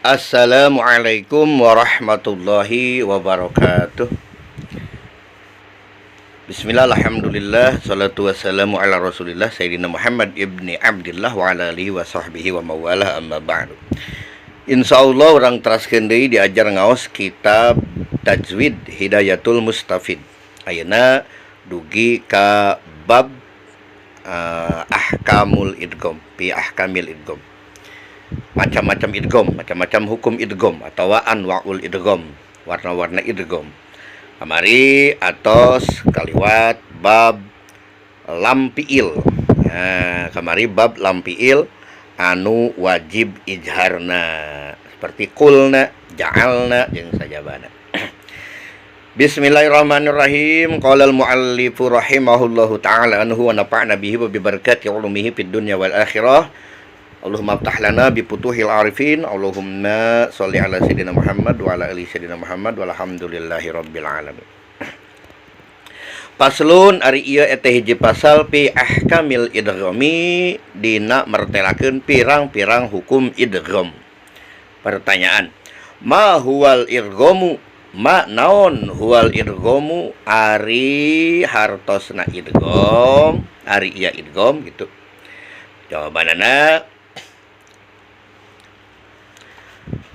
Assalamualaikum warahmatullahi wabarakatuh. Bismillah, alhamdulillah, salatu wassalamu ala rasulillah Sayyidina Muhammad ibni Abdillah wa ala alihi wa sahbihi wa mawalah, amma ba'du. Insyaallah urang teraskeun deui diajar ngaos kitab Tajwid Hidayatul Mustafid. Ayeuna dugi ka bab ahkamul idgham, fi ahkamil idgham. Macam-macam idgham, macam-macam hukum idgham atau anwaul idgham, warna-warna idgham. Kamari atos kaliwat bab lam fiil. Nah, kamari bab lam fiil anu wajib ijharna seperti kulna, ja'alna jeung sajabana. Bismillahirrahmanirrahim. Qala al-muallifu rahimahullahu ta'ala anhu wa nafa'na bihi wa bi barakati ulumihi fid dunya wal akhirah. Allahumma aftah lana bi futuhil arifin. Allahumma sholli ala sayyidina Muhammad wa ala ali sayyidina Muhammad walhamdulillahi rabbil alamin. Paslon ari ieu eta hiji pasal fi ahkamil idghami dina mertelakeun pirang-pirang hukum idgham. Pertanyaan, ma huwal idghamu? Ma naon huwal idghamu ari hartosna idgham, ari ieu idgham gitu. Jawabanana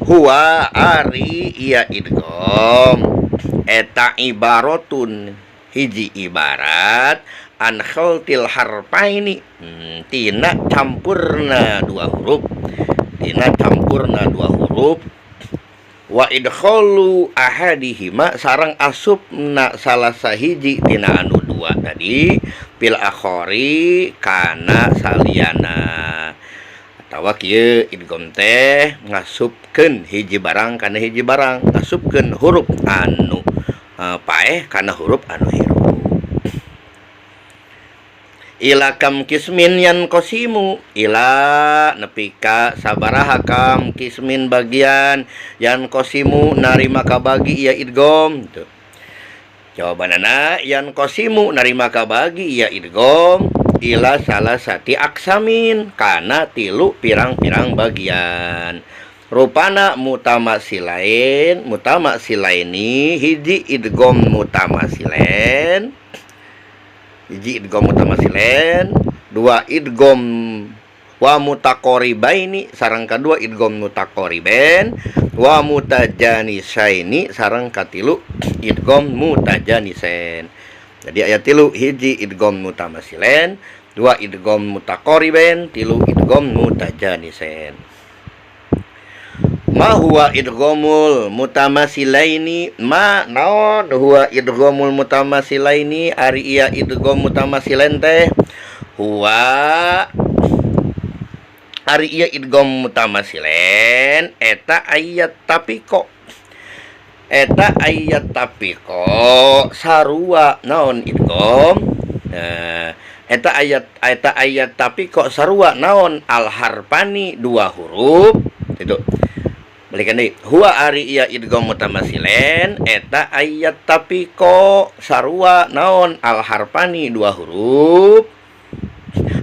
huwa ari iya idgham eta ibaratun hiji ibarat an khaltil harfaini, tina campurna dua huruf, tina campurna dua huruf, wa idkhalu ahadihima sareng asupna salah sahiji tina anu dua tadi fil akhari kana saliyana. Atawa kieu idgham teh ngasupkeun hiji barang kana hiji barang, ngasupkeun huruf anu paeh kana huruf anu hirup. Ila kam kismin yan qasimu, ila nepi ka sabaraha kam kismin bagian yan qasimu narima kabagi ieu idgham tuh. Jawabanana yan qasimu narima kabagi ieu idgham ila salasati aksamin kana tilu pirang-pirang bagian. Rupana mutamasilain, mutamasilaini hiji idgham mutamasilain, hiji idgham mutamasilain, dua idgham wa mutaqaribaini sareng kadua idgham mutaqaribain, wa mutajanisaini sareng katilu idgham mutajanisain. Jadi ayat tilu, hiji idgham mutamasilain, dua idgham mutaqaribain, tilu idgham mutajanisain. Ma huwa idghamul mutamasilaini, ma naon huwa idghamul mutamasilaini ari ieu idgham mutamasilain teh, huwa ari ieu idgham mutamasilain eta ayat tapi kok, eta ayat tapi kok sarua naon idgham, eta ayat, eta ayat tapi kok sarua naon al harfani dua huruf itu. Balikan deui, huwa ari ieu idgham mutamasilain eta ayat tapi kok sarua naon al harfani dua huruf,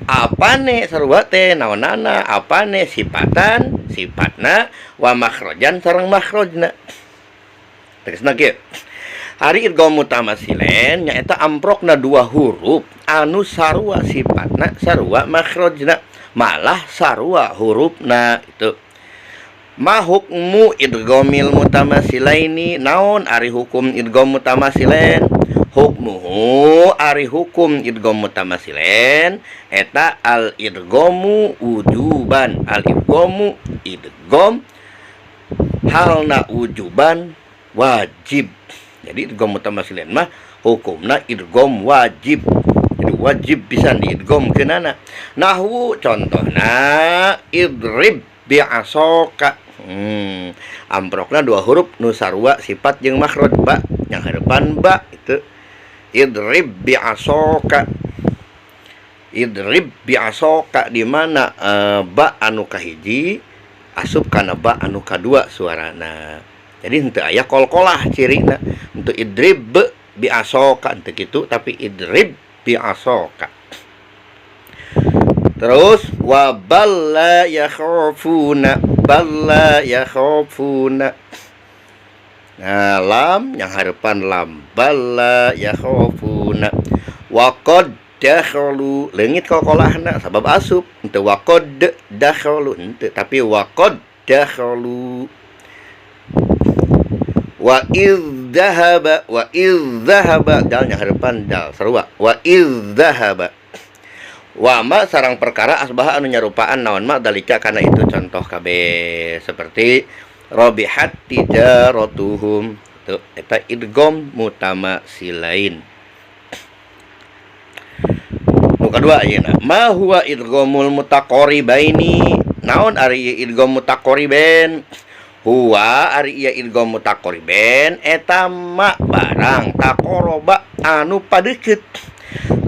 apane sarua teh naonana, apane sifatan sifatna, wa makhrajan sareng makhrajna. Tegasna kieu, ari idgham mutamasilain nyaeta amprokna dua huruf anu sarua sifatna, sarua makhrajna, malah sarua hurufna itu. Ma hukmu idghamil mutamasilaini, naon ari hukum idgham mutamasilain? Hukmuhu ari hukum idgham mutamasilain eta al idghamu wujuban, al idghamu idgham halna wujuban wajib. Jadi idgham mutamasilain mah hukumna idgham wajib. Jadi wajib pisan diidghamkeunana. Nahwu contohna idrib bi'asaka. Amprokna dua huruf nu sarua sifat jeung makhraj ba, yang harapan ba itu idrib bi'asaka. Idrib bi'asaka di mana ba anu kahiji asup kana ba anu kadua suarana. Jadi henteu aya kolkolah cirina, henteu idrib bi'asaka henteu kitu, tapi idrib bi'asaka. Terus wa balla yakhafuna, balla yakhafuna. Nah, lam yang harapan lam, balla yakhafuna. Wa qad dakhalu, leungit qalqalahna sabab asup henteu wa qad dakhalu henteu, tapi wa qad dakhalu. Wa idz dhahaba, wa idz dhahaba, dal yang harapan dal sarua, wa idz dhahaba. Wa ma sarang perkara asbaha anu nyarupaan naon ma dalika kana itu contoh kabeh seperti rabihat tijaratuhum. Tuh eta idgham mutamasilain. Nu kadua ayeuna ma huwa idghamul mutaqaribaini. Naon ari ieu idgham mutaqaribain? Huwa ari ieu idgham mutaqaribain eta ma barang taqaraba anu padeukeut,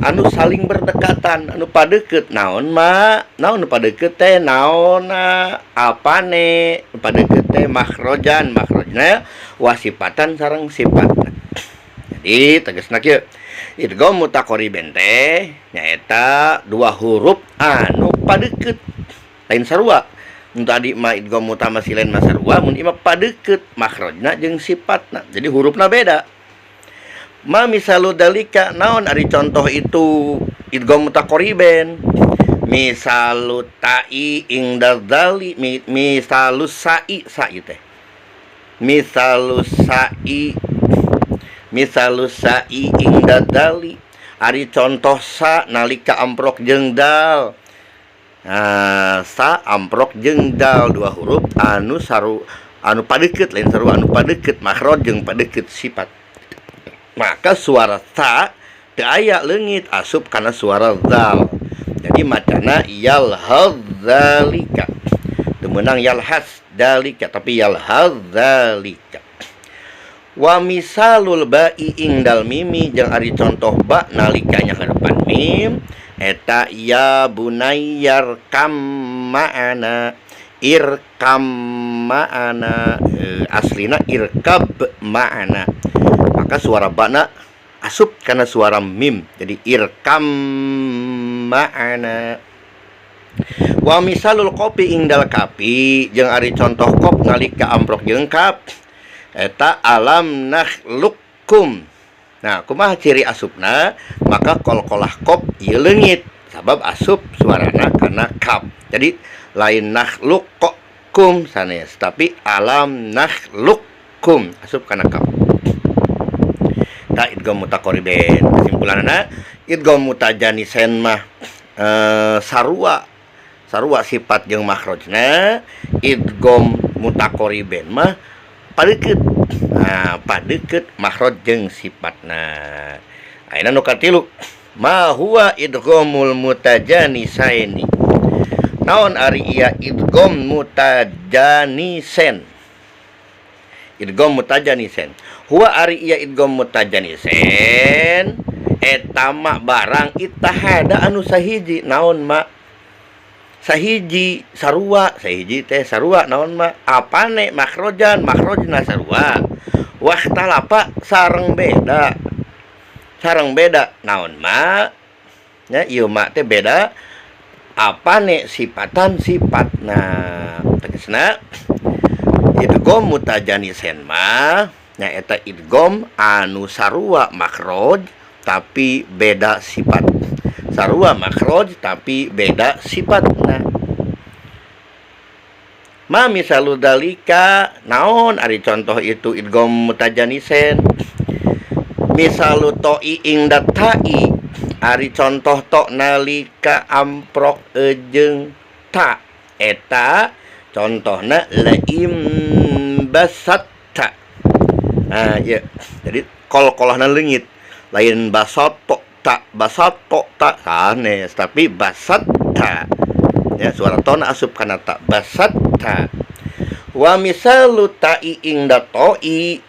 anu saling berdekatan, anu padeukeut. Naon ma? Naon nu padeukeut teh? Naonna apane nu padeukeut teh? Makhrojan, makhrojna, wasipatan sareng sifatna. Jadi tegasna kieu, idgham mutaqaribain teh nyaeta dua huruf anu padeukeut, lain sarua. Nu tadi mah idgham mutamasilain mah sarua, mun ieu mah padeukeut makhrojna jeung sifatna, jadi hurufna beda. Ma misalu dalika, naon ari contoh itu idgham mutaqaribain? Misalu ta'i ingdal dali, misalu sa'i, sa'i teh misalu sa'i, misalu sa'i ingdal dali, ari contoh sa nalika amprok jeung dal. Nah, sa amprok jeung dal, dua huruf anu saru, anu padeukeut, lain sarua, anu padeukeut makhraj jeung padeukeut sifat. Maka suara sa teu aya, leungit asup kana suara zal. Jadi macana yalhadzalika, teu meunang yalhas dalika, tapi yalhadzalika. Wa misalul ba'i ingdal mimi, jeung ari contoh ba nalika nya harapan mim eta ya bunayyar kam ma'ana, irkam ma'ana, aslina irkab ma'ana. Maka suara bana asup karena suara mim, jadi irkam ma'ana. Wa misalul kopi ingdal kapi, jeung ari contoh kop nalika amprok jeung kap eta alam nakhluqkum. Nah, kumaha ciri asupna? Maka qalqalah kop ieu leungit sabab asup suarana kana kap. Jadi lain nakhluqkum sanes, tapi alam nakhluqkum asup kana kap. Ta idgham mutaqaribain. Kesimpulanna idgham mutajanisen mah sarua, sarua sifat jeung makhrajna. Idgham mutaqaribain mah padeukeut. Nah, padeukeut makhraj jeung sifatna. Ayeuna nu katilu, ma huwa idghamul mutajanisaini. Naon ari ieu idgham mutajanisen? Idgham mutajanisen. Huwa ari ieu idgham mutajanisen eta ma barang ittahada anu sahiji. Naon ma sahiji? Sarua, sahiji teh sarua. Naon ma? Apane? Makhrojan, makhrajna sarua. Wakhtalafa sareng beda, sareng beda. Naon ma nya ieu ma teh beda? Apane? Sifatan, sifatna. Tegasna idgham mutajanisen mah nyaeta idgham anu sarua makhraj tapi beda sifat, sarua makhraj tapi beda sifatna. Ma misalu dalika, naon ari contoh itu idgham mutajanisen? Misalu to'i ingda ta'i, ari contoh to nalika amprok jeung ta eta contohna laim basatta. Nah, ya, jadi qalqalahna leungit, lain basato ta, basato ta sanes, tapi basatta ya, suara tona asup kana ta, basatta. Wa misalu ta'i ingda to'i,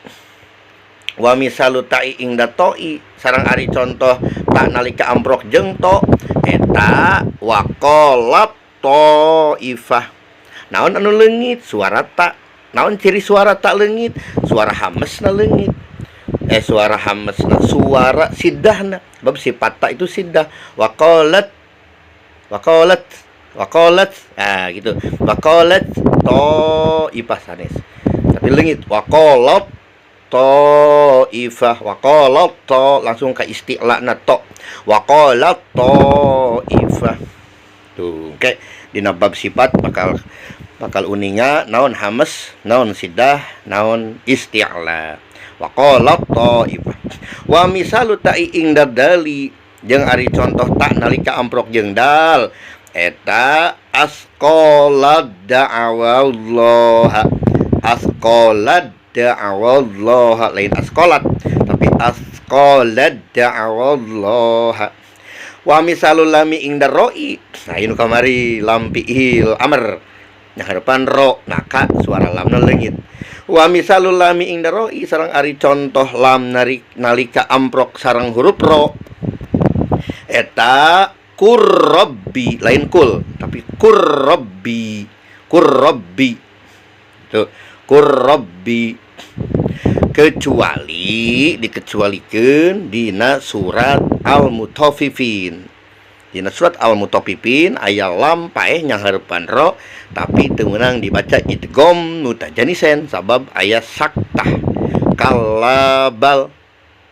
wa misalu ta'i ingda to'i, sareng ari contoh ta nalika amprok jeung to eta waqalat ta'ifah. Naon anu leungit? Suara ta. Naon ciri suara ta leungit? Suara hamesna leungit, suara hamesna, suara siddahna, sebab sifat ta itu siddah. Waqalat Waqalat, waqalat, ah gitu. Waqalat ta'ifah sanes. Tapi leungit waqalat ta'ifah, waqalat ta langsung ka isti'lana ta. Waqalat ta'ifah. Tuh, oke. Dina bab sifat bakal bakal uninga naon hamas, naon sidah, naon isti'la. Waqalat ta'ifah. Wa misalu ta'i ingda dali jeung ari contoh tak nalika amprok jeung dal eta asqalad da'awallah, asqalad da'awallah, lain asqalat tapi asqalad da'awallah. Wa misalul lami ingda ro'i, nah ini kamari lam fi'il amr nyaharapan ro naka suara lamna leungit. Wa misalul lami ingda ro'i sareng ari contoh lam nalika amprok sareng huruf ro eta kurrabbi, lain kul tapi kurrabbi, kurrabbi tuh, kurrabbi, kecuali dikecualikeun dina surat Al-Mutaffifin. Dina surat Al-Mutaffifin aya lam paeh nyanghareupan ro tapi teu meunang dibaca idgham mutajanisen sabab aya saktah kallabal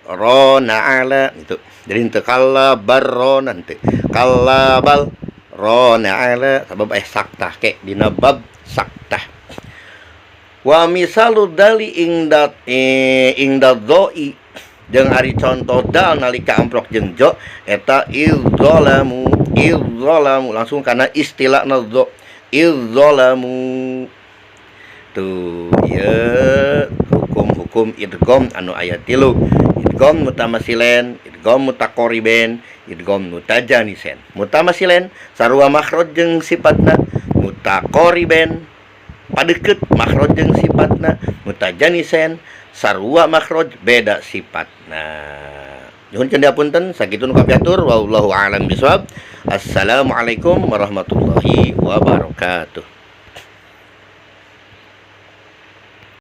rona ala itu. Jadi henteu kallabar rona, henteu kallabal rona ala sabab aya saktah ke dina bab saktah. Wa misalu dali ingda ingda doi jeung ari contoh dal nalika amprok jeung jo eta idzalamu, idzalamu langsung kana istilahna dho, idzalamu. Tuh ieu hukum-hukum idgham anu aya tilu: idgham mutamasilen, idgham mutaqariben, idgham mutajanisen. Mutamasilen sarua makhraj jeung sifatna, mutaqariben padeukeut makhraj jeung sifatna, mutajanisen sarua makhraj beda sifatna. Nyuhun dihapunten sakitu nu kapihatur, wallahu a'lam bishawab. Assalamualaikum warahmatullahi wabarakatuh.